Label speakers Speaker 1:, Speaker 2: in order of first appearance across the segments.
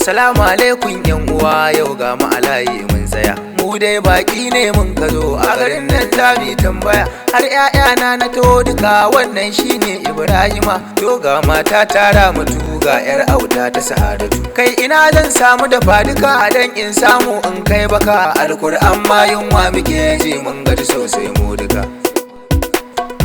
Speaker 1: Assalamu alaikum yan uwa, yau ga mu alayi mun tsaya. Mu dai baki ne mun ka zo a garin nan zamu tambaya. Har ƴaƴana na taho duka, wannan shine Ibrahima. To ga mata tara mutu, ga yar auta ta Sa'adatu. Kai, ina zan samu dafa duka dan in samu in kai baka? Alkur'an ma yunwa muke ji, mun gaji sosai mu duka.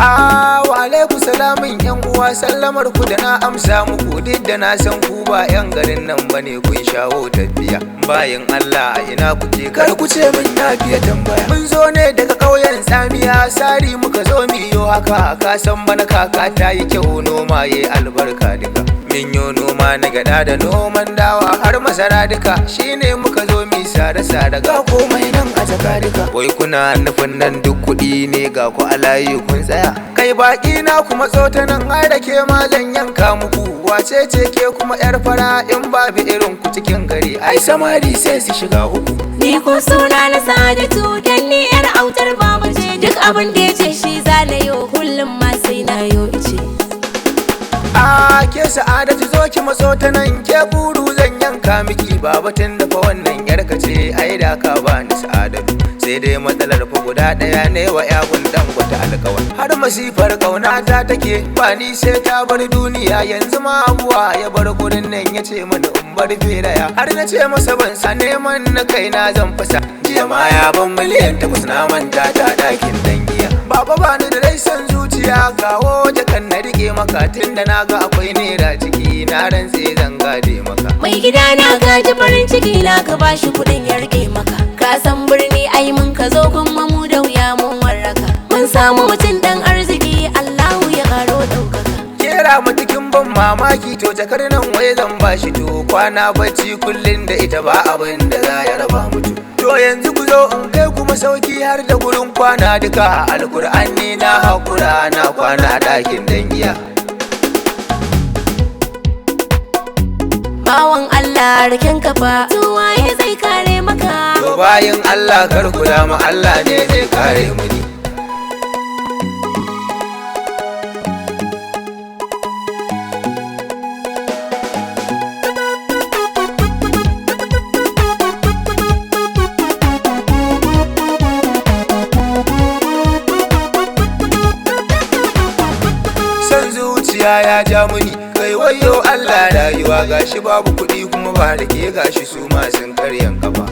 Speaker 1: Wa alaikum salamin yan uwa, sallamar ku da na amsa muku, duk da na san ku ba yan garin nan bane, kun shawo tafiya. Bayan Allah, a ina kuke? Kar ku ce min na fiye tambaya. Mun zo ne daga ƙauyen Tsamiya, sari muka zo miyo haka. Ka san bana kaka ta yi kyau, noma yayi albarka duka. Min yo noma na gyaɗa da noman dawa har masara duka, shine muka zo mi sare sare, ga komai nan a jaka duka. Wai kuna nufin nan duk kuɗi ne? Ga ku alayi kun tsaya. Kai baki na, kuma tsota nan, ai da ke ma zan yanka muku. Wace ce ke kuma yar fara? In babu irin ku cikin gari, ai samari sai su shiga uku.
Speaker 2: Ni ko suna na Sa'adatu, dan ni yar autar baba ce. Duk abin da ya ce shi za na yo, kullum ma sai na yo ice.
Speaker 1: A ke Sa'adatu, zo ki matso ta nan, ke buru zan yanka miki. Baba, tun da fa wannan yar ka ce, ai da ka ba ni Sa'adatu. Sai dai matsalar fa guda ɗaya ne, wa yagun dan gwata alƙawar har masifar ƙauna ta take ba ni sai ta bar duniya. Yanzu ma abuwa ya bar gurin nan, ya ce mani in bar feraya, har na ce masa ban sa neman na kaina zan fasa. Jiya ma ya ban miliyan 8, na manta ta ɗakin dangiya. Baba, ba ni da rai son zuciya, kawo jakan na rike maka, tunda na ga akwai naira ciki, na rantse zan gade maka.
Speaker 2: Mai gida, na gaji farin ciki na, ka bashi kuɗin ya rike maka. Ka san birni ai mun ka zo, kuma mu da wuya mun warraka. Mun samu mutum dan arziki, Allahu ya karo ɗaukaka.
Speaker 1: Kera matukin ban mamaki, to jakar nan wai zan bashi, to kwana bacci kullun da ita, ba abin da za ya raba mutu. To yanzu ku zo in kai kuma sauki har da gurin kwana duka. Alkur'an ne na hakura na kwana ɗakin dangiya.
Speaker 2: Bawan Allah, riken kafa, to waye zai kare maka?
Speaker 1: To bayin Allah, kar ku damu, Allah ne zai kare mu ni. San zuciya ya ja muni kai, wayo Allah rayuwa, gashi babu kuɗi kuma ba da ke, gashi su ma sun karyan kafa.